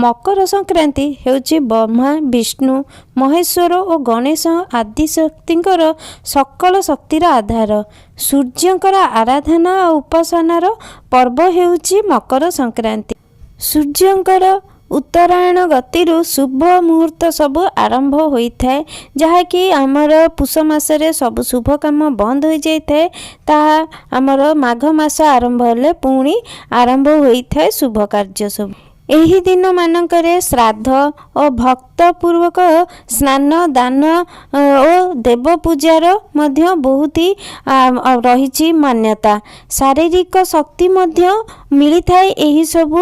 ମକର ସଂକ୍ରାନ୍ତି ହେଉଛି ବ୍ରହ୍ମା, ବିଷ୍ଣୁ, ମହେଶ୍ୱର ଓ ଗଣେଶ ଆଦିଶକ୍ତିଙ୍କର ସକଳ ଶକ୍ତିର ଆଧାର ସୂର୍ଯ୍ୟଙ୍କର ଆରାଧନା ଓ ଉପାସନାର ପର୍ବ ହେଉଛି ମକର ସଂକ୍ରାନ୍ତି। ସୂର୍ଯ୍ୟଙ୍କର ଉତ୍ତରାୟଣ ଗତିରୁ ଶୁଭ ମୁହୂର୍ତ୍ତ ସବୁ ଆରମ୍ଭ ହୋଇଥାଏ, ଯାହାକି ଆମର ପୁଷ ମାସରେ ସବୁ ଶୁଭ କାମ ବନ୍ଦ ହୋଇଯାଇଥାଏ। ତାହା ଆମର ମାଘ ମାସ ଆରମ୍ଭ ହେଲେ ପୁଣି ଆରମ୍ଭ ହୋଇଥାଏ ଶୁଭ କାର୍ଯ୍ୟ ସବୁ। ଏହି ଦିନମାନଙ୍କରେ ଶ୍ରାଦ୍ଧ ଓ ଭକ୍ତିପୂର୍ବକ ସ୍ନାନ, ଦାନ ଓ ଦେବ ପୂଜାର ମଧ୍ୟ ବହୁତ ରହିଛି ମାନ୍ୟତା। ଶାରୀରିକ ଶକ୍ତି ମଧ୍ୟ ମିଳିଥାଏ। ଏହିସବୁ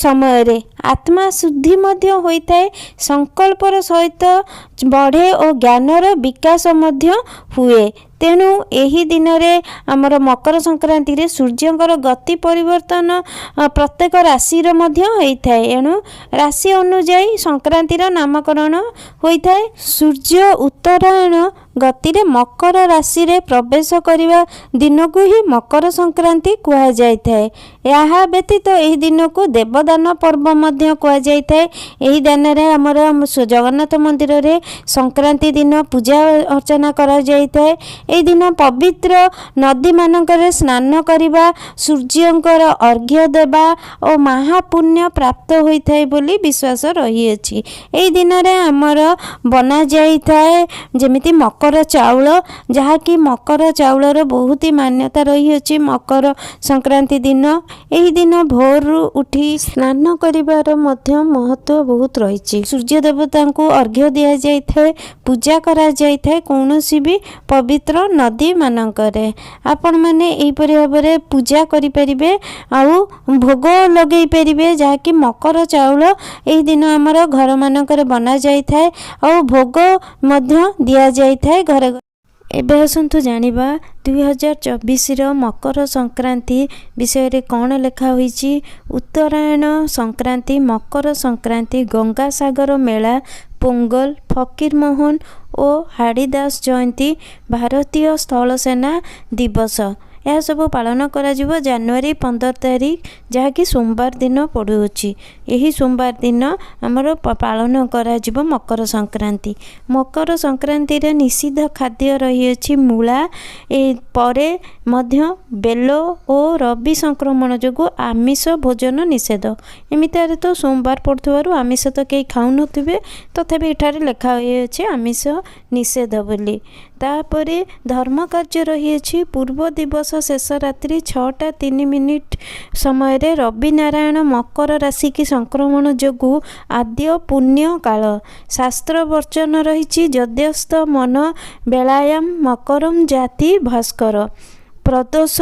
ସମୟରେ ଆତ୍ମା ଶୁଦ୍ଧି ମଧ୍ୟ ହୋଇଥାଏ, ସଂକଳ୍ପର ସହିତ ବଢ଼େ ଓ ଜ୍ଞାନର ବିକାଶ ମଧ୍ୟ ହୁଏ। ତେଣୁ ଏହି ଦିନରେ ଆମର ମକର ସଂକ୍ରାନ୍ତିରେ ସୂର୍ଯ୍ୟଙ୍କର ଗତି ପରିବର୍ତ୍ତନ ପ୍ରତ୍ୟେକ ରାଶିର ମଧ୍ୟ ହୋଇଥାଏ। ଏଣୁ ରାଶି ଅନୁଯାୟୀ ସଂକ୍ରାନ୍ତିର ନାମକରଣ ହୋଇଥାଏ। ସୂର୍ଯ୍ୟ ଉତ୍ତରାୟଣ ଗତିରେ ମକର ରାଶିରେ ପ୍ରବେଶ କରିବା ଦିନକୁ ହିଁ ମକର ସଂକ୍ରାନ୍ତି କୁହାଯାଇଥାଏ। ଏହା ବ୍ୟତୀତ ଏହି ଦିନକୁ ଦେବଦାନ ପର୍ବ ମଧ୍ୟ କୁହାଯାଇଥାଏ। ଏହି ଦିନରେ ଆମର ଜଗନ୍ନାଥ ମନ୍ଦିରରେ ସଂକ୍ରାନ୍ତି ଦିନ ପୂଜା ଅର୍ଚ୍ଚନା କରାଯାଇଥାଏ। ଏହି ଦିନ ପବିତ୍ର ନଦୀମାନଙ୍କରେ ସ୍ନାନ କରିବା, ସୂର୍ଯ୍ୟଙ୍କର ଅର୍ଘ୍ୟ ଦେବା ଓ ମହାପୁଣ୍ୟ ପ୍ରାପ୍ତ ହୋଇଥାଏ ବୋଲି ବିଶ୍ୱାସ ରହିଅଛି। ଏହି ଦିନରେ ଆମର ବନାଯାଇଥାଏ ଯେମିତି ମକର ଚାଉଳ, ଯାହାକି ମକର ଚାଉଳର ବହୁତ ମାନ୍ୟତା ରହିଅଛି। ମକର ସଂକ୍ରାନ୍ତି ଦିନ, ଏହି ଦିନ ଭୋରରୁ ଉଠି ସ୍ନାନ କରିବାର ମଧ୍ୟ ମହତ୍ତ୍ୱ ବହୁତ ରହିଛି। ସୂର୍ଯ୍ୟ ଦେବତାଙ୍କୁ ଅର୍ଘ୍ୟ ଦିଆଯାଇଥାଏ, ପୂଜା କରାଯାଇଥାଏ କୌଣସି ବି ପବିତ୍ର ନଦୀମାନଙ୍କରେ। ଆପଣମାନେ ଏହିପରି ଭାବରେ ପୂଜା କରିପାରିବେ ଆଉ ଭୋଗ ଲଗେଇ ପାରିବେ, ଯାହାକି ମକର ଚାଉଳ ଏହି ଦିନ ଆମର ଘରମାନଙ୍କରେ ବନାଯାଇଥାଏ ଆଉ ଭୋଗ ମଧ୍ୟ ଦିଆଯାଇଥାଏ ଘରେ। ଏବେ ଆସନ୍ତୁ ଜାଣିବା 2024ର ମକର ସଂକ୍ରାନ୍ତି ବିଷୟରେ କ'ଣ ଲେଖା ହୋଇଛି। ଉତ୍ତରାୟଣ ସଂକ୍ରାନ୍ତି, ମକର ସଂକ୍ରାନ୍ତି, ଗଙ୍ଗାସାଗର ମେଳା, ପୋଙ୍ଗଲ, ଫକୀରମୋହନ ଓ ହାଡ଼ିଦାସ ଜୟନ୍ତୀ, ଭାରତୀୟ ସ୍ଥଳସେନା ଦିବସ, ଏହା ସବୁ ପାଳନ କରାଯିବ ଜାନୁଆରୀ 15 ତାରିଖ, ଯାହାକି ସୋମବାର ଦିନ ପଡ଼ୁଅଛି। ଏହି ସୋମବାର ଦିନ ଆମର ପାଳନ କରାଯିବ ମକର ସଂକ୍ରାନ୍ତି। ମକର ସଂକ୍ରାନ୍ତିରେ ନିଷିଦ୍ଧ ଖାଦ୍ୟ ରହିଅଛି ମୂଳା। ଏ ପରେ ମଧ୍ୟ ବେଲ ଓ ରବି ସଂକ୍ରମଣ ଯୋଗୁଁ ଆମିଷ ଭୋଜନ ନିଷେଧ। ଏମିତିରେ ତ ସୋମବାର ପଡ଼ୁଥିବାରୁ ଆମିଷ ତ କେହି ଖାଉନଥିବେ, ତଥାପି ଏଠାରେ ଲେଖା ହୋଇଅଛି ଆମିଷ ନିଷେଧ ବୋଲି। ତାପରେ ଧର୍ମ କାର୍ଯ୍ୟ ରହିଅଛି। ପୂର୍ବ ଦିବସ ଶେଷ ରାତ୍ରି 6ଟା 3 ମିନିଟ୍ ସମୟରେ ରବି ନାରାୟଣ ମକର ରାଶିକି ସଂକ୍ରମଣ ଯୋଗୁଁ ଆଦ୍ୟ ପୁଣ୍ୟ କାଳ। ଶାସ୍ତ୍ର ବଚନ ରହିଛି, ଯଦ୍ୟସ୍ତ ମନ ବେଳାୟାମ ମକରମ ଜାତି ଭାସ୍କର ପ୍ରଦୋଷ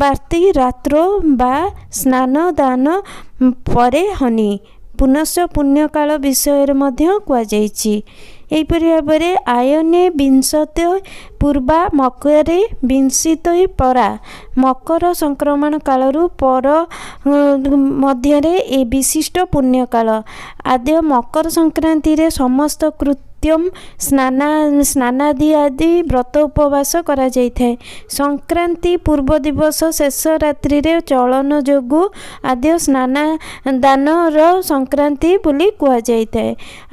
ବାର୍ତ୍ତି ରାତ୍ରୋ ବା ସ୍ନାନ ଦାନ ପରେ ହନି। ପୁନଶ୍ଚ ପୁଣ୍ୟକାଳ ବିଷୟରେ ମଧ୍ୟ କୁହାଯାଇଛି ଏହିପରି ଭାବରେ, ଆୟନେ ବିଂଶତ ପୂର୍ବା ମକରେ ବିଂଶତି ପରା। ମକର ସଂକ୍ରମଣ କାଳରୁ ପର ମଧ୍ୟରେ ଏ ବିଶିଷ୍ଟ ପୁଣ୍ୟକାଳ। ଆଦ୍ୟ ମକର ସଂକ୍ରାନ୍ତିରେ ସମସ୍ତ କୃତ୍ୟମ ସ୍ନାନାଦି ଆଦି ବ୍ରତ ଉପବାସ କରାଯାଇଥାଏ। ସଂକ୍ରାନ୍ତି ପୂର୍ବ ଦିବସ ଶେଷ ରାତ୍ରିରେ ଚଳନ ଯୋଗୁଁ ଆଦ୍ୟ ସ୍ନାନ ଦାନର ସଂକ୍ରାନ୍ତି ବୋଲି କୁହାଯାଇଥାଏ।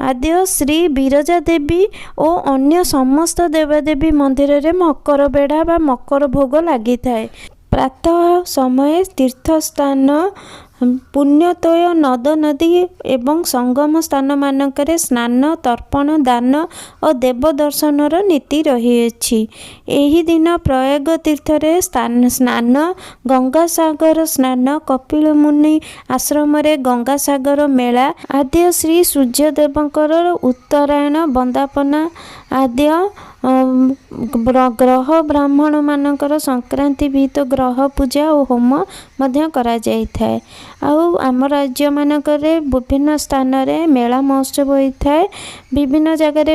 ଆଦ୍ୟ ଶ୍ରୀ ବିରଜା ଦେବୀ ଓ ଅନ୍ୟ ସମସ୍ତ ଦେବାଦେବୀ ମନ୍ଦିରରେ ମକର ବେଢ଼ା ବା ମକର ଭୋଗ ଲାଗିଥାଏ। ପ୍ରାତଃ ସମୟେ ତୀର୍ଥସ୍ଥାନ, ପୁଣ୍ୟତୋୟ ନଦ ନଦୀ ଏବଂ ସଙ୍ଗମ ସ୍ଥାନମାନଙ୍କରେ ସ୍ନାନ, ତର୍ପଣ, ଦାନ ଓ ଦେବ ଦର୍ଶନର ନୀତି ରହିଅଛି। ଏହି ଦିନ ପ୍ରୟାଗ ତୀର୍ଥରେ ସ୍ନାନ, ଗଙ୍ଗାସାଗର ସ୍ନାନ, କପିଳ ମୁନି ଆଶ୍ରମରେ ଗଙ୍ଗାସାଗର ମେଳା, ଆଦ୍ୟ ଶ୍ରୀ ସୂର୍ଯ୍ୟଦେବଙ୍କର ଉତ୍ତରାୟଣ ବନ୍ଦାପନା, ଆଦ୍ୟ ଗ୍ରହ ବ୍ରାହ୍ମଣମାନଙ୍କର ସଂକ୍ରାନ୍ତି ବିହିତ ଗ୍ରହ ପୂଜା ଓ ହୋମ ମଧ୍ୟ କରାଯାଇଥାଏ। ଆଉ ଆମ ରାଜ୍ୟମାନଙ୍କରେ ବିଭିନ୍ନ ସ୍ଥାନରେ ମେଳା ମହୋତ୍ସବ ହୋଇଥାଏ। ବିଭିନ୍ନ ଜାଗାରେ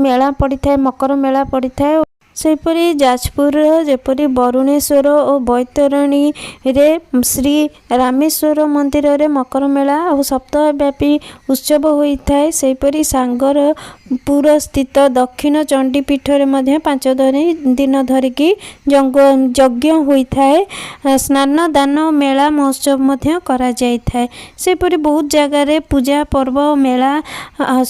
ମେଳା ପଡ଼ିଥାଏ, ମକର ମେଳା ପଡ଼ିଥାଏ। ସେହିପରି ଯାଜପୁରର ଯେପରି ବରୁଣେଶ୍ୱର ଓ ବୈତରଣୀରେ ଶ୍ରୀ ରାମେଶ୍ୱର ମନ୍ଦିରରେ ମକର ମେଳା ଆଉ ସପ୍ତାହବ୍ୟାପୀ ଉତ୍ସବ ହୋଇଥାଏ। ସେହିପରି ସାଙ୍ଗରପୁର ସ୍ଥିତ ଦକ୍ଷିଣ ଚଣ୍ଡୀ ପୀଠରେ ମଧ୍ୟ 5 ଦିନ ଧରିକି ଯଜ୍ଞ ହୋଇଥାଏ। ସ୍ନାନ, ଦାନ, ମେଳା ମହୋତ୍ସବ ମଧ୍ୟ କରାଯାଇଥାଏ। ସେହିପରି ବହୁତ ଜାଗାରେ ପୂଜା ପର୍ବ, ମେଳା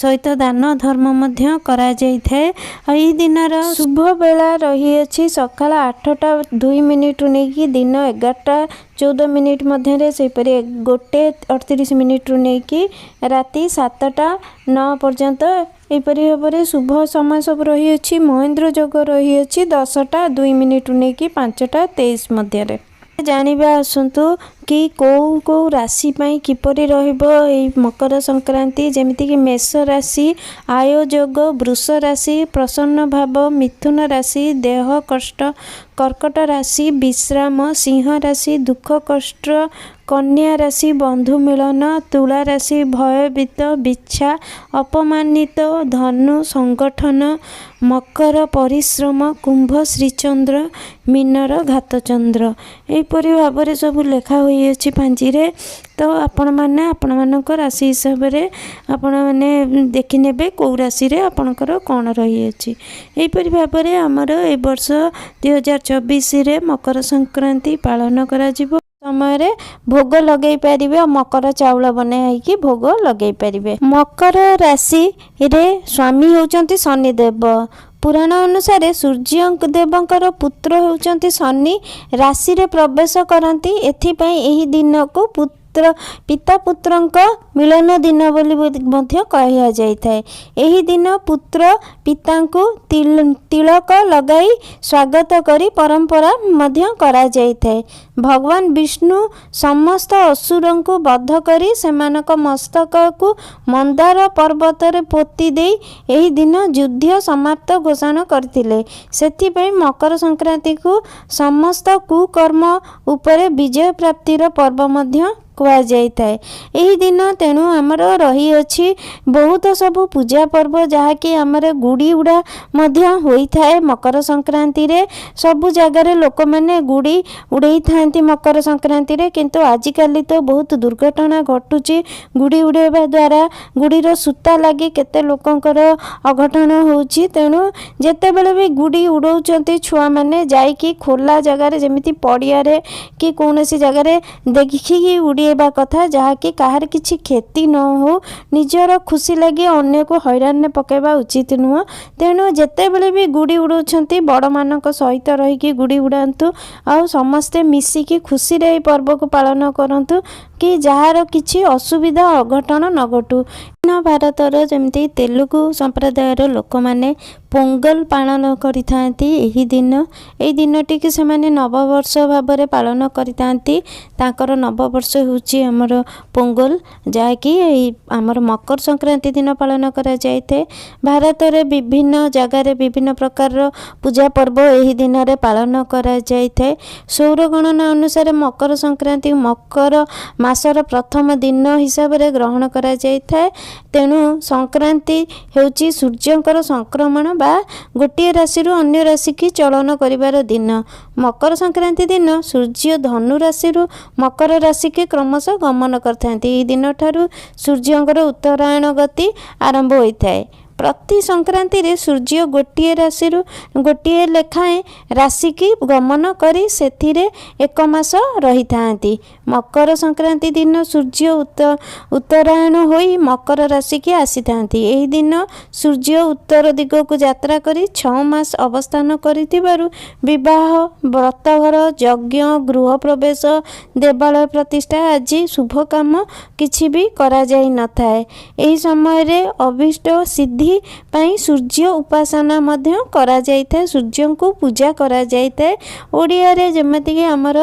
ସହିତ ଦାନ ଧର୍ମ ମଧ୍ୟ କରାଯାଇଥାଏ। ଆଉ ଏହି ଦିନର ଶୁଭ ବେଳା ରହିଅଛି ସକାଳ 8ଟା 2 ମିନିଟ୍ରୁ ନେଇକି ଦିନ 11ଟା 14 ମିନିଟ୍ ମଧ୍ୟରେ। ସେହିପରି 1 38 ମିନିଟ୍ରୁ ନେଇକି ରାତି 7ଟା 9 ପର୍ଯ୍ୟନ୍ତ ଏହିପରି ଭାବରେ ଶୁଭ ସମୟ ସବୁ ରହିଅଛି। ମହେନ୍ଦ୍ର ଯୋଗ ରହିଅଛି 10ଟା 2 ମିନିଟ୍ରୁ ନେଇକି 5ଟା 23 ମଧ୍ୟରେ। ଜାଣିବା ଆସନ୍ତୁ କି କେଉଁ କେଉଁ ରାଶି ପାଇଁ କିପରି ରହିବ ଏଇ ମକର ସଂକ୍ରାନ୍ତି। ଯେମିତିକି ମେଷ ରାଶି ଆୟ ଯୋଗ, ବୃଷ ରାଶି ପ୍ରସନ୍ନ ଭାବ, ମିଥୁନ ରାଶି ଦେହ କଷ୍ଟ, କର୍କଟ ରାଶି ବିଶ୍ରାମ, ସିଂହ ରାଶି ଦୁଃଖ କଷ୍ଟ, କନ୍ୟା ରାଶି ବନ୍ଧୁ ମିଳନ, ତୁଳା ରାଶି ଭୟଭୀତ, ବିଛା ଅପମାନିତ, ଧନୁ ସଂଗଠନ, ମକର ପରିଶ୍ରମ, କୁମ୍ଭ ଶ୍ରୀଚନ୍ଦ୍ର, ମୀନର ଘାତଚନ୍ଦ୍ର। ଏହିପରି ଭାବରେ ସବୁ ଲେଖା ହୋଇଅଛି ପାଞ୍ଜିରେ। ତ ଆପଣମାନେ ଆପଣମାନଙ୍କ ରାଶି ହିସାବରେ ଆପଣମାନେ ଦେଖିନେବେ କେଉଁ ରାଶିରେ ଆପଣଙ୍କର କ'ଣ ରହିଅଛି। ଏହିପରି ଭାବରେ ଆମର ଏ ବର୍ଷ 2024ରେ ମକର ସଂକ୍ରାନ୍ତି ପାଳନ କରାଯିବ। ସମୟରେ ଭୋଗ ଲଗେଇ ପାରିବେ ଆଉ ମକର ଚାଉଳ ବନା ହେଇକି ଭୋଗ ଲଗେଇ ପାରିବେ। ମକର ରାଶିରେ ସ୍ୱାମୀ ହେଉଛନ୍ତି ଶନିଦେବ। ପୁରାଣ ଅନୁସାରେ ସୂର୍ଯ୍ୟ ଦେବଙ୍କର ପୁତ୍ର ହେଉଛନ୍ତି ଶନି। ରାଶିରେ ପ୍ରବେଶ କରନ୍ତି। ଏଥିପାଇଁ ଏହି ଦିନକୁ ପିତା ପୁତ୍ରଙ୍କ ମିଳନ ଦିନ ବୋଲି ମଧ୍ୟ କୁହାଯାଇଥାଏ। ଏହି ଦିନ ପୁତ୍ର ପିତାଙ୍କୁ ତିଳକ ଲଗାଇ ସ୍ୱାଗତ କରି ପରମ୍ପରା ମଧ୍ୟ କରାଯାଇଥାଏ। ଭଗବାନ ବିଷ୍ଣୁ ସମସ୍ତ ଅସୁରଙ୍କୁ ବଧ କରି ସେମାନଙ୍କ ମସ୍ତକକୁ ମନ୍ଦାର ପର୍ବତରେ ପୋତି ଦେଇ ଏହି ଦିନ ଯୁଦ୍ଧ ସମାପ୍ତ ଘୋଷଣା କରିଥିଲେ। ସେଥିପାଇଁ ମକର ସଂକ୍ରାନ୍ତିକୁ ସମସ୍ତ କୁକର୍ମ ଉପରେ ବିଜୟ ପ୍ରାପ୍ତିର ପର୍ବ ମଧ୍ୟ କୁହାଯାଇଥାଏ। ଏହି ଦିନ ତେଣୁ ଆମର ରହିଅଛି ବହୁତ ସବୁ ପୂଜା ପର୍ବ, ଯାହାକି ଆମର ଗୁଡ଼ି ଉଡ଼ା ମଧ୍ୟ ହୋଇଥାଏ। ମକର ସଂକ୍ରାନ୍ତିରେ ସବୁ ଜାଗାରେ ଲୋକମାନେ ଗୁଡ଼ି ଉଡ଼େଇଥାନ୍ତି ମକର ସଂକ୍ରାନ୍ତିରେ। କିନ୍ତୁ ଆଜିକାଲି ତ ବହୁତ ଦୁର୍ଘଟଣା ଘଟୁଛି ଗୁଡ଼ି ଉଡ଼େଇବା ଦ୍ୱାରା। ଗୁଡ଼ିର ସୂତା ଲାଗି କେତେ ଲୋକଙ୍କର ଅଘଟଣ ହେଉଛି। ତେଣୁ ଯେତେବେଳେ ବି ଗୁଡ଼ି ଉଡ଼ଉଛନ୍ତି ଛୁଆମାନେ, ଯାଇକି ଖୋଲା ଜାଗାରେ, ଯେମିତି ପଡ଼ିଆରେ କି କୌଣସି ଜାଗାରେ ଦେଖିକି ଉଡ଼େଇବା କଥା, ଯାହାକି କାହାର କିଛି କ୍ଷତି ନ ହେଉ। ନିଜର ଖୁସି ଲାଗି ଅନ୍ୟକୁ ହଇରାଣରେ ପକାଇବା ଉଚିତ ନୁହଁ। ତେଣୁ ଯେତେବେଳେ ବି ଗୁଡ଼ି ଉଡ଼ଉଛନ୍ତି, ବଡ଼ମାନଙ୍କ ସହିତ ରହିକି ଗୁଡ଼ି ଉଡ଼ାନ୍ତୁ ଆଉ ସମସ୍ତେ ମିଶିକି ଖୁସିରେ ଏହି ପର୍ବକୁ ପାଳନ କରନ୍ତୁ କି ଯାହାର କିଛି ଅସୁବିଧା, ଅଘଟଣ ନ ଘଟୁ। ଦକ୍ଷିଣ ଭାରତର ଯେମିତି ତେଲୁଗୁ ସମ୍ପ୍ରଦାୟର ଲୋକମାନେ ପୋଙ୍ଗଲ ପାଳନ କରିଥାନ୍ତି ଏହି ଦିନ। ଏହି ଦିନଟିକୁ ସେମାନେ ନବବର୍ଷ ଭାବରେ ପାଳନ କରିଥାନ୍ତି। ତାଙ୍କର ନବବର୍ଷ ହେଉଛି ଆମର ପୋଙ୍ଗଲ, ଯାହାକି ଏହି ଆମର ମକର ସଂକ୍ରାନ୍ତି ଦିନ ପାଳନ କରାଯାଇଥାଏ। ଭାରତରେ ବିଭିନ୍ନ ଜାଗାରେ ବିଭିନ୍ନ ପ୍ରକାରର ପୂଜା ପର୍ବ ଏହି ଦିନରେ ପାଳନ କରାଯାଇଥାଏ। ସୌର ଗଣନା ଅନୁସାରେ ମକର ସଂକ୍ରାନ୍ତି ମକର ମାସର ପ୍ରଥମ ଦିନ ହିସାବରେ ଗ୍ରହଣ କରାଯାଇଥାଏ। ତେଣୁ ସଂକ୍ରାନ୍ତି ହେଉଛି ସୂର୍ଯ୍ୟଙ୍କର ସଂକ୍ରମଣ ବା ଗୋଟିଏ ରାଶିରୁ ଅନ୍ୟ ରାଶିକି ଚଳନ କରିବାର ଦିନ। ମକର ସଂକ୍ରାନ୍ତି ଦିନ ସୂର୍ଯ୍ୟ ଧନୁ ରାଶିରୁ ମକର ରାଶିକି କ୍ରମଶଃ ଗମନ କରିଥାନ୍ତି। ଏହି ଦିନଠାରୁ ସୂର୍ଯ୍ୟଙ୍କର ଉତ୍ତରାୟଣ ଗତି ଆରମ୍ଭ ହୋଇଥାଏ। ପ୍ରତି ସଂକ୍ରାନ୍ତିରେ ସୂର୍ଯ୍ୟ ଗୋଟିଏ ରାଶିରୁ ଗୋଟିଏ ଲେଖାଏଁ ରାଶିକି ଗମନ କରି ସେଥିରେ ଏକ ମାସ ରହିଥାନ୍ତି। ମକର ସଂକ୍ରାନ୍ତି ଦିନ ସୂର୍ଯ୍ୟ ଉତ୍ତରାୟଣ ହୋଇ ମକର ରାଶିକି ଆସିଥାନ୍ତି। ଏହି ଦିନ ସୂର୍ଯ୍ୟ ଉତ୍ତର ଦିଗକୁ ଯାତ୍ରା କରି 6 ମାସ ଅବସ୍ଥାନ କରିଥିବାରୁ ବିବାହ, ବ୍ରତଘର, ଯଜ୍ଞ, ଗୃହ ପ୍ରବେଶ, ଦେବାଳୟ ପ୍ରତିଷ୍ଠା ଆଦି ଶୁଭ କାମ କିଛି ବି କରାଯାଇନଥାଏ। ଏହି ସମୟରେ ଅଭୀଷ୍ଟ ସିଦ୍ଧି ପାଇଁ ସୂର୍ଯ୍ୟ ଉପାସନା ମଧ୍ୟ କରାଯାଇଥାଏ, ସୂର୍ଯ୍ୟଙ୍କୁ ପୂଜା କରାଯାଇଥାଏ। ଓଡ଼ିଆରେ ଯେମିତିକି ଆମର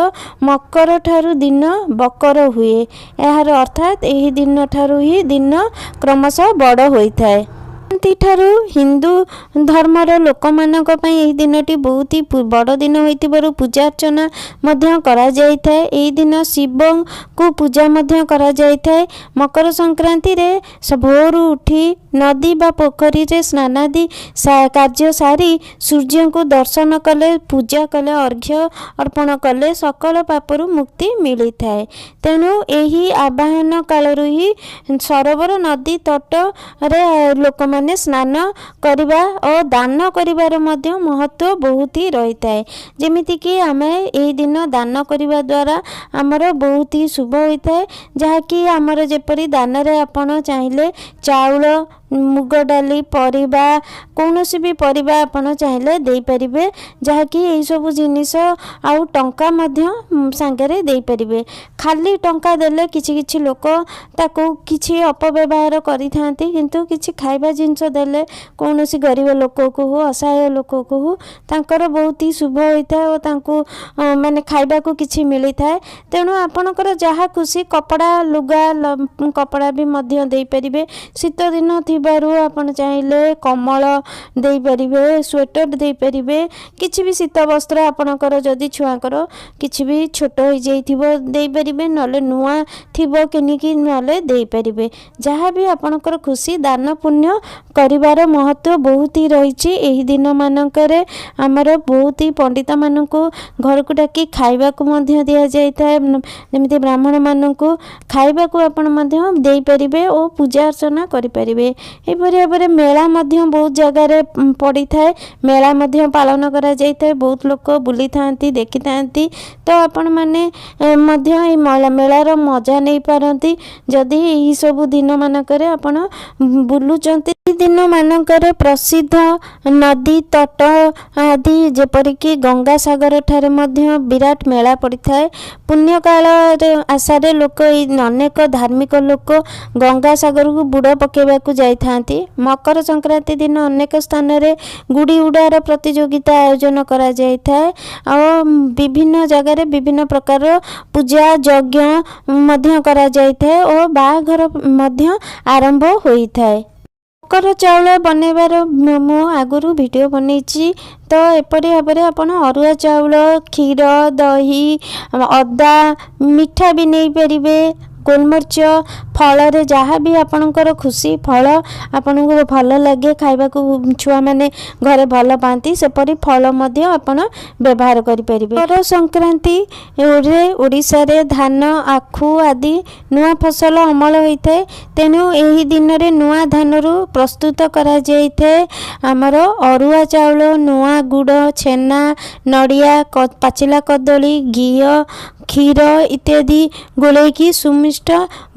ମକର ଠାରୁ ଦିନ ବକର ହୁଏ, ଏହାର ଅର୍ଥାତ୍ ଏହି ଦିନଠାରୁ ହିଁ ଦିନ କ୍ରମଶଃ ବଡ଼ ହୋଇଥାଏ। ଠାରୁ ହିନ୍ଦୁ ଧର୍ମର ଲୋକମାନଙ୍କ ପାଇଁ ଏହି ଦିନଟି ବହୁତ ହି ବଡ଼ ଦିନ ହୋଇଥିବାରୁ ପୂଜା ଅର୍ଚ୍ଚନା ମଧ୍ୟ କରାଯାଇଥାଏ। ଏହି ଦିନ ଶିବଙ୍କୁ ପୂଜା ମଧ୍ୟ କରାଯାଇଥାଏ। ମକର ସଂକ୍ରାନ୍ତିରେ ଭୋରୁ ଉଠି ନଦୀ ବା ପୋଖରୀରେ ସ୍ନାନାଦି କାର୍ଯ୍ୟ ସାରି ସୂର୍ଯ୍ୟଙ୍କୁ ଦର୍ଶନ କଲେ, ପୂଜା କଲେ, ଅର୍ଘ୍ୟ ଅର୍ପଣ କଲେ ସକଳ ପାପରୁ ମୁକ୍ତି ମିଳିଥାଏ। ତେଣୁ ଏହି ଆବାହନ କାଳରୁ ହିଁ ସରୋବର, ନଦୀ ତଟରେ ଲୋକମାନେ ସ୍ନାନ କରିବା ଓ ଦାନ କରିବାର ମଧ୍ୟ ମହତ୍ତ୍ୱ ବହୁତ ହି ରହିଥାଏ। ଯେମିତିକି ଆମେ ଏହି ଦିନ ଦାନ କରିବା ଦ୍ୱାରା ଆମର ବହୁତ ହି ଶୁଭ ହୋଇଥାଏ। ଯାହାକି ଆମର ଯେପରି ଦାନରେ ଆପଣ ଚାହିଁଲେ ଚାଉଳ, ମୁଗ ଡାଲି, ପରିବା, କୌଣସି ବି ପରିବା ଆପଣ ଚାହିଁଲେ ଦେଇପାରିବେ, ଯାହାକି ଏଇସବୁ ଜିନିଷ। ଆଉ ଟଙ୍କା ମଧ୍ୟ ସାଙ୍ଗରେ ଦେଇପାରିବେ। ଖାଲି ଟଙ୍କା ଦେଲେ କିଛି କିଛି ଲୋକ ତାକୁ କିଛି ଅପବ୍ୟବହାର କରିଥାନ୍ତି, କିନ୍ତୁ କିଛି ଖାଇବା ଜିନିଷ ଦେଲେ କୌଣସି ଗରିବ ଲୋକକୁ ହଉ, ଅସହାୟ ଲୋକକୁ ହଉ, ତାଙ୍କର ବହୁତ ହି ଶୁଭ ହୋଇଥାଏ ଓ ତାଙ୍କୁ ମାନେ ଖାଇବାକୁ କିଛି ମିଳିଥାଏ। ତେଣୁ ଆପଣଙ୍କର ଯାହା ଖୁସି, କପଡ଼ା ଲୁଗା, କପଡ଼ା ବି ମଧ୍ୟ ଦେଇପାରିବେ। ଶୀତ ଦିନ ଥିବାରୁ ଆପଣ ଚାହିଁଲେ କମ୍ବଳ ଦେଇପାରିବେ, ସ୍ୱେଟର ଦେଇପାରିବେ, କିଛି ବି ଶୀତ ବସ୍ତ୍ର ଆପଣଙ୍କର ଯଦି ଛୁଆଙ୍କର କିଛି ବି ଛୋଟ ହୋଇଯାଇଥିବ ଦେଇପାରିବେ, ନହେଲେ ନୂଆ ଥିବ କିଣିକି ନହେଲେ ଦେଇପାରିବେ। ଯାହା ବି ଆପଣଙ୍କର ଖୁସି। ଦାନ ପୁଣ୍ୟ କରିବାର ମହତ୍ତ୍ୱ ବହୁତ ହି ରହିଛି। ଏହି ଦିନମାନଙ୍କରେ ଆମର ବହୁତ ହି ପଣ୍ଡିତମାନଙ୍କୁ ଘରକୁ ଡାକି ଖାଇବାକୁ ମଧ୍ୟ ଦିଆଯାଇଥାଏ। ଯେମିତି ବ୍ରାହ୍ମଣମାନଙ୍କୁ ଖାଇବାକୁ ଆପଣ ମଧ୍ୟ ଦେଇପାରିବେ ଓ ପୂଜା ଅର୍ଚ୍ଚନା କରିପାରିବେ। ଏହିପରି ଭାବରେ ମେଳା ମଧ୍ୟ ବହୁତ ଜାଗାରେ ପଡ଼ିଥାଏ। ମେଳା ମଧ୍ୟ ପାଳନ କରାଯାଇଥାଏ। ବହୁତ ଲୋକ ବୁଲିଥାନ୍ତି, ଦେଖିଥାନ୍ତି। ତ ଆପଣମାନେ ମଧ୍ୟ ଏହି ମେଳାର ମଜା ନେଇପାରନ୍ତି ଯଦି ଏହିସବୁ ଦିନମାନଙ୍କରେ ଆପଣ ବୁଲୁଛନ୍ତି। ଏହି ଦିନମାନଙ୍କରେ ପ୍ରସିଦ୍ଧ ନଦୀ ତଟ ଆଦି, ଯେପରିକି ଗଙ୍ଗାସାଗର ଠାରେ ମଧ୍ୟ ବିରାଟ ମେଳା ପଡ଼ିଥାଏ। ପୁଣ୍ୟକାଳରେ ଆଶାରେ ଲୋକ ଏଇ ଅନେକ ଧାର୍ମିକ ଲୋକ ଗଙ୍ଗାସାଗରକୁ ବୁଡ଼ ପକାଇବାକୁ ଯାଇଥାନ୍ତି। ମକର ସଂକ୍ରାନ୍ତି ଦିନ ଅନେକ ସ୍ଥାନରେ ଗୁଡ଼ି ଉଡ଼ାର ପ୍ରତିଯୋଗିତା ଆୟୋଜନ କରାଯାଇଥାଏ ଆଉ ବିଭିନ୍ନ ଜାଗାରେ ବିଭିନ୍ନ ପ୍ରକାର ପୂଜା ଯଜ୍ଞ ମଧ୍ୟ କରାଯାଇଥାଏ ଓ ବାହାଘର ମଧ୍ୟ ଆରମ୍ଭ ହୋଇଥାଏ। ମକର ଚାଉଳ ବନେଇବାର ମୁଁ ଆଗରୁ ଭିଡ଼ିଓ ବନେଇଛି। ତ ଏପରି ଭାବରେ ଆପଣ ଅରୁଆ ଚାଉଳ, କ୍ଷୀର, ଦହି, ଅଦା, ମିଠା ବି ନେଇପାରିବେ, ଗୋଲମରିଚ, ଫଳରେ ଯାହା ବି ଆପଣଙ୍କର ଖୁସି ଫଳ ଆପଣଙ୍କୁ ଭଲ ଲାଗେ ଖାଇବାକୁ, ଛୁଆମାନେ ଘରେ ଭଲ ପାଆନ୍ତି, ସେପରି ଫଳ ମଧ୍ୟ ଆପଣ ବ୍ୟବହାର କରିପାରିବେ। ମକର ସଂକ୍ରାନ୍ତିରେ ଓଡ଼ିଶାରେ ଧାନ, ଆଖୁ ଆଦି ନୂଆ ଫସଲ ଅମଳ ହୋଇଥାଏ। ତେଣୁ ଏହି ଦିନରେ ନୂଆ ଧାନରୁ ପ୍ରସ୍ତୁତ କରାଯାଇଥାଏ ଆମର ଅରୁଆ ଚାଉଳ, ନୂଆ ଗୁଡ଼, ଛେନା, ନଡ଼ିଆ, ପାଚିଲା କଦଳୀ, ଘିଅ, କ୍ଷୀର ଇତ୍ୟାଦି ଗୋଳେଇକି ସୁମିଷ୍ଟ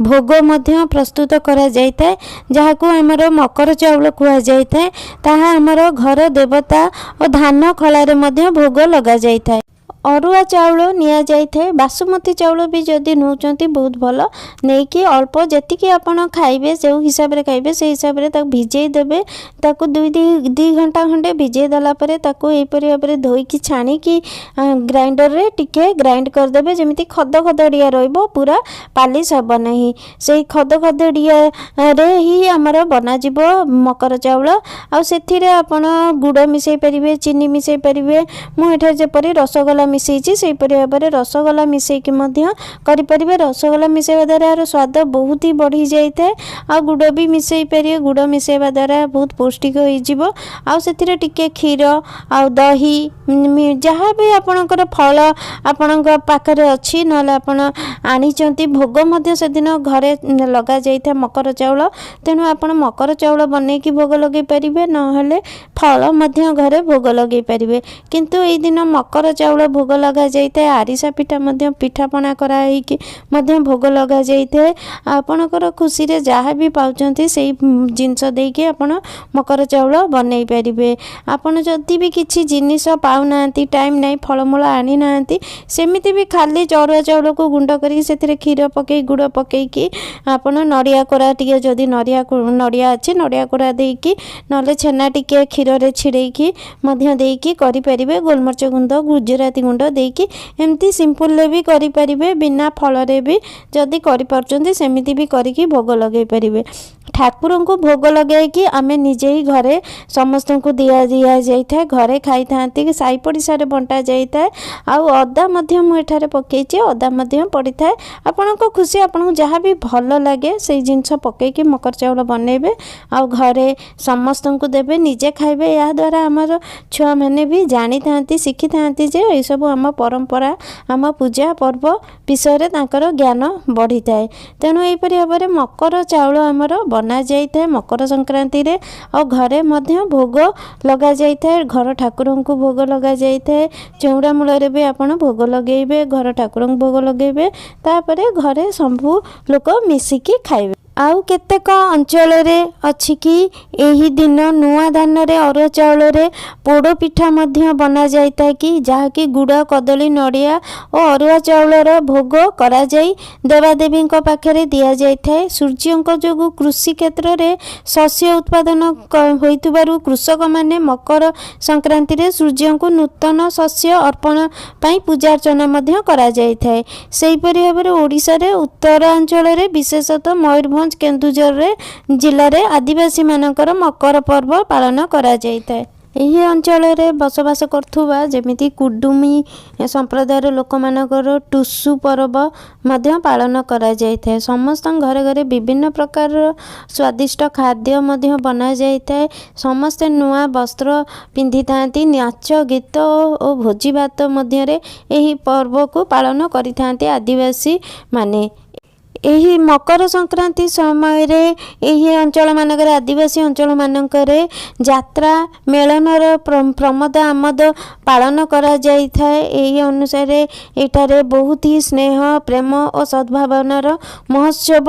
ଭୋଗ ମଧ୍ୟ ପ୍ରସ୍ତୁତ କରାଯାଇଥାଏ, ଯାହାକୁ ଆମର ମକର ଚାଉଳ କୁହାଯାଇଥାଏ। ତାହା ଆମର ଘର ଦେବତା ଓ ଧାନ ଖଳାରେ ମଧ୍ୟ ଭୋଗ ଲଗାଯାଇଥାଏ। ଅରୁଆ ଚାଉଳ ନିଆଯାଇଥାଏ। ବାସୁମତୀ ଚାଉଳ ବି ଯଦି ନେଉଛନ୍ତି ବହୁତ ଭଲ। ନେଇକି ଅଳ୍ପ ଯେତିକି ଆପଣ ଖାଇବେ, ଯେଉଁ ହିସାବରେ ଖାଇବେ ସେଇ ହିସାବରେ ତାକୁ ଭିଜେଇ ଦେବେ। ତାକୁ 2 ଘଣ୍ଟା ଖଣ୍ଡେ ଭିଜେଇ ଦେଲା ପରେ ତାକୁ ଏହିପରି ଭାବରେ ଧୋଇକି ଛାଣିକି ଗ୍ରାଇଣ୍ଡରରେ ଟିକେ ଗ୍ରାଇଣ୍ଡ କରିଦେବେ, ଯେମିତି ଖଦ ଖଦଡ଼ିଆ ରହିବ, ପୁରା ପାଲିସ ହେବ ନାହିଁ। ସେଇ ଖଦ ଖଦଡ଼ିଆରେ ହିଁ ଆମର ବନାଯିବ ମକର ଚାଉଳ। ଆଉ ସେଥିରେ ଆପଣ ଗୁଡ଼ ମିଶାଇ ପାରିବେ, ଚିନି ମିଶାଇ ପାରିବେ। ମୁଁ ଏଠାରେ ଯେପରି ରସଗୋଲା ମିଶାଇଛି, ସେହିପରି ଭାବରେ ରସଗୋଲା ମିଶାଇକି ମଧ୍ୟ କରିପାରିବେ। ରସଗୋଲା ମିଶାଇବା ଦ୍ୱାରା ଏହାର ସ୍ୱାଦ ବହୁତ ହି ବଢ଼ିଯାଇଥାଏ। ଆଉ ଗୁଡ଼ ବି ମିଶାଇ ପାରିବେ। ଗୁଡ଼ ମିଶାଇବା ଦ୍ୱାରା ବହୁତ ପୌଷ୍ଟିକ ହୋଇଯିବ। ଆଉ ସେଥିରେ ଟିକେ କ୍ଷୀର ଆଉ ଦହି, ଯାହା ବି ଆପଣଙ୍କର ଫଳ ଆପଣଙ୍କ ପାଖରେ ଅଛି, ନହେଲେ ଆପଣ ଆଣିଛନ୍ତି, ଭୋଗ ମଧ୍ୟ ସେଦିନ ଘରେ ଲଗାଯାଇଥାଏ ମକର ଚାଉଳ। ତେଣୁ ଆପଣ ମକର ଚାଉଳ ବନେଇକି ଭୋଗ ଲଗାଇ ପାରିବେ, ନହେଲେ ଫଳ ମଧ୍ୟ ଘରେ ଭୋଗ ଲଗାଇ ପାରିବେ। କିନ୍ତୁ ଏଇ ଦିନ ମକର ଚାଉଳ ଭୋଗ ଲଗାଯାଇଥାଏ। ଆରିସା ପିଠା ମଧ୍ୟ ପିଠାପଣା କରାହେଇକି ମଧ୍ୟ ଭୋଗ ଲଗାଯାଇଥାଏ। ଆପଣଙ୍କର ଖୁସିରେ ଯାହା ବି ପାଉଛନ୍ତି, ସେଇ ଜିନିଷ ଦେଇକି ଆପଣ ମକର ଚାଉଳ ବନେଇ ପାରିବେ। ଆପଣ ଯଦି ବି କିଛି ଜିନିଷ ପାଉନାହାନ୍ତି, ଟାଇମ୍ ନାହିଁ, ଫଳମୂଳ ଆଣିନାହାନ୍ତି, ସେମିତି ବି ଖାଲି ଅରୁଆ ଚାଉଳକୁ ଗୁଣ୍ଡ କରିକି ସେଥିରେ କ୍ଷୀର ପକାଇ, ଗୁଡ଼ ପକାଇକି, ଆପଣ ନଡ଼ିଆ କୋରା ଟିକେ, ଯଦି ନଡ଼ିଆ ଅଛି, ନଡ଼ିଆ କୋରା ଦେଇକି, ନହେଲେ ଛେନା ଟିକେ କ୍ଷୀରରେ ଛିଡ଼େଇକି ମଧ୍ୟ ଦେଇକି କରିପାରିବେ। ଗୋଲମରିଚ ଗୁଣ୍ଡ, ଗୁଜୁରାତି ଗୁଣ୍ଡ। ଗୁଣ୍ଡ ଦେଇକି ଏମିତି ସିମ୍ପଲରେ ବି କରିପାରିବେ, ବିନା ଫଳରେ ବି ଯଦି କରିପାରୁଛନ୍ତି ସେମିତି ବି କରିକି ଭୋଗ ଲଗାଇ ପାରିବେ। ଠାକୁରଙ୍କୁ ଭୋଗ ଲଗାଇକି ଆମେ ନିଜେ ହିଁ ଘରେ ସମସ୍ତଙ୍କୁ ଦିଆଯାଇଥାଏ, ଘରେ ଖାଇଥାନ୍ତି, ସାହି ପଡ଼ିଶାରେ ବଣ୍ଟା ଯାଇଥାଏ। ଆଉ ଅଦା ମଧ୍ୟ ମୁଁ ଏଠାରେ ପକାଇଛି, ଅଦା ମଧ୍ୟ ପଡ଼ିଥାଏ। ଆପଣଙ୍କ ଖୁସି, ଆପଣଙ୍କୁ ଯାହା ବି ଭଲ ଲାଗେ ସେଇ ଜିନିଷ ପକାଇକି ମକର ଚାଉଳ ବନେଇବେ ଆଉ ଘରେ ସମସ୍ତଙ୍କୁ ଦେବେ, ନିଜେ ଖାଇବେ। ଏହାଦ୍ୱାରା ଆମର ଛୁଆମାନେ ବି ଜାଣିଥାନ୍ତି, ଶିଖିଥାନ୍ତି ଯେ ଏସବୁ ଆମ ପରମ୍ପରା, ଆମ ପୂଜା ପର୍ବ ବିଷୟରେ ତାଙ୍କର ଜ୍ଞାନ ବଢ଼ିଥାଏ। ତେଣୁ ଏହିପରି ଭାବରେ ମକର ଚାଉଳ ଆମର ବନାଯାଇଥାଏ ମକର ସଂକ୍ରାନ୍ତିରେ ଆଉ ଘରେ ମଧ୍ୟ ଭୋଗ ଲଗାଯାଇଥାଏ। ଘର ଠାକୁରଙ୍କୁ ଭୋଗ ଲଗାଯାଇଥାଏ। ଚଉରା ମୂଳରେ ବି ଆପଣ ଭୋଗ ଲଗାଇବେ, ଘର ଠାକୁରଙ୍କୁ ଭୋଗ ଲଗାଇବେ, ତାପରେ ଘରେ ସବୁ ଲୋକ ମିଶିକି ଖାଇବେ। ଆଉ କେତେକ ଅଞ୍ଚଳରେ ଅଛି କି ଏହି ଦିନ ନୂଆ ଧାନରେ, ଅରୁଆ ଚାଉଳରେ ପୋଡ଼ ପିଠା ମଧ୍ୟ ବନାଯାଇଥାଏ କି ଯାହାକି ଗୁଡ଼, କଦଳୀ, ନଡ଼ିଆ ଓ ଅରୁଆ ଚାଉଳର ଭୋଗ କରାଯାଇ ଦେବାଦେବୀଙ୍କ ପାଖରେ ଦିଆଯାଇଥାଏ। ସୂର୍ଯ୍ୟଙ୍କ ଯୋଗୁଁ କୃଷି କ୍ଷେତ୍ରରେ ଶସ୍ୟ ଉତ୍ପାଦନ ହୋଇଥିବାରୁ କୃଷକମାନେ ମକର ସଂକ୍ରାନ୍ତିରେ ସୂର୍ଯ୍ୟଙ୍କୁ ନୂତନ ଶସ୍ୟ ଅର୍ପଣ ପାଇଁ ପୂଜାର୍ଚ୍ଚନା ମଧ୍ୟ କରାଯାଇଥାଏ। ସେହିପରି ଭାବରେ ଓଡ଼ିଶାରେ ଉତ୍ତରାଞ୍ଚଳରେ, ବିଶେଷତଃ ମୟୂରଭଞ୍ଜ, କେନ୍ଦୁଝରରେ ଜିଲ୍ଲାରେ ଆଦିବାସୀମାନଙ୍କର ମକର ପର୍ବ ପାଳନ କରାଯାଇଥାଏ। ଏହି ଅଞ୍ଚଳରେ ବସବାସ କରୁଥିବା ଯେମିତି କୁଡ଼ୁମି ସମ୍ପ୍ରଦାୟର ଲୋକମାନଙ୍କର ଟୁସୁ ପର୍ବ ମଧ୍ୟ ପାଳନ କରାଯାଇଥାଏ। ସମସ୍ତଙ୍କ ଘରେ ଘରେ ବିଭିନ୍ନ ପ୍ରକାରର ସ୍ୱାଦିଷ୍ଟ ଖାଦ୍ୟ ମଧ୍ୟ ବନାଯାଇଥାଏ। ସମସ୍ତେ ନୂଆ ବସ୍ତ୍ର ପିନ୍ଧିଥାନ୍ତି। ନାଚ ଗୀତ ଓ ଭୋଜିଭାତ ମଧ୍ୟରେ ଏହି ପର୍ବକୁ ପାଳନ କରିଥାନ୍ତି ଆଦିବାସୀମାନେ। ଏହି ମକର ସଂକ୍ରାନ୍ତି ସମୟରେ ଏହି ଅଞ୍ଚଳମାନଙ୍କରେ, ଆଦିବାସୀ ଅଞ୍ଚଳମାନଙ୍କରେ ଯାତ୍ରା ମେଳନର ପ୍ରମୋଦ ଆମୋଦ ପାଳନ କରାଯାଇଥାଏ। ଏହି ଅନୁସାରେ ଏଠାରେ ବହୁତ ହି ସ୍ନେହ, ପ୍ରେମ ଓ ସଦ୍ଭାବନାର ମହୋତ୍ସବ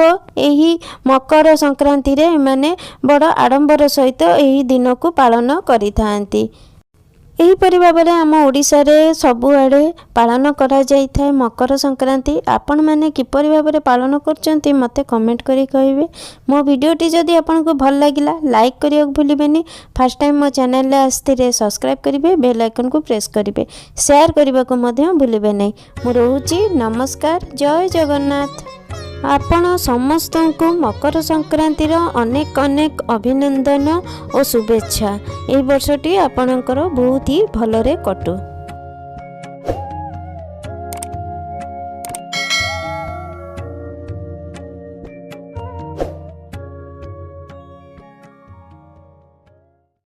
ଏହି ମକର ସଂକ୍ରାନ୍ତିରେ ଏମାନେ ବଡ଼ ଆଡ଼ମ୍ବର ସହିତ ଏହି ଦିନକୁ ପାଳନ କରିଥାନ୍ତି। ଏହିପରି ଭାବରେ ଆମ ଓଡ଼ିଶାରେ ସବୁଆଡ଼େ ପାଳନ କରାଯାଇଥାଏ ମକର ସଂକ୍ରାନ୍ତି। ଆପଣମାନେ କିପରି ଭାବରେ ପାଳନ କରୁଛନ୍ତି, ମୋତେ କମେଣ୍ଟ କରି କହିବେ। ମୋ ଭିଡ଼ିଓଟି ଯଦି ଆପଣଙ୍କୁ ଭଲ ଲାଗିଲା, ଲାଇକ୍ କରିବାକୁ ଭୁଲିବେନି। ଫାର୍ଷ୍ଟ ଟାଇମ୍ ମୋ ଚ୍ୟାନେଲରେ ଆସିଥିଲେ ସବସ୍କ୍ରାଇବ୍ କରିବେ, ବେଲ୍ ଆଇକନ୍କୁ ପ୍ରେସ୍ କରିବେ, ସେୟାର କରିବାକୁ ମଧ୍ୟ ଭୁଲିବେ ନାହିଁ। ମୁଁ ରହୁଛି, ନମସ୍କାର, ଜୟ ଜଗନ୍ନାଥ। ଆପଣ ସମସ୍ତଙ୍କୁ ମକର ସଂକ୍ରାନ୍ତିର ଅନେକ ଅନେକ ଅଭିନନ୍ଦନ ଓ ଶୁଭେଚ୍ଛା। ଏହି ବର୍ଷଟି ଆପଣଙ୍କର ବହୁତ ହି ଭଲରେ କଟୁ।